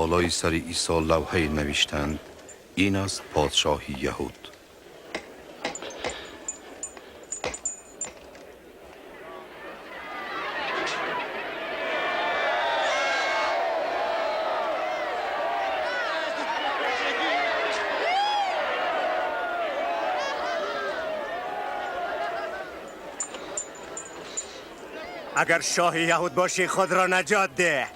Болои сари Исо лавҳае навиштанд: ин аст подшоҳи яҳуд. Агар шоҳи яҳуд бошӣ, худро наҷот деҳ.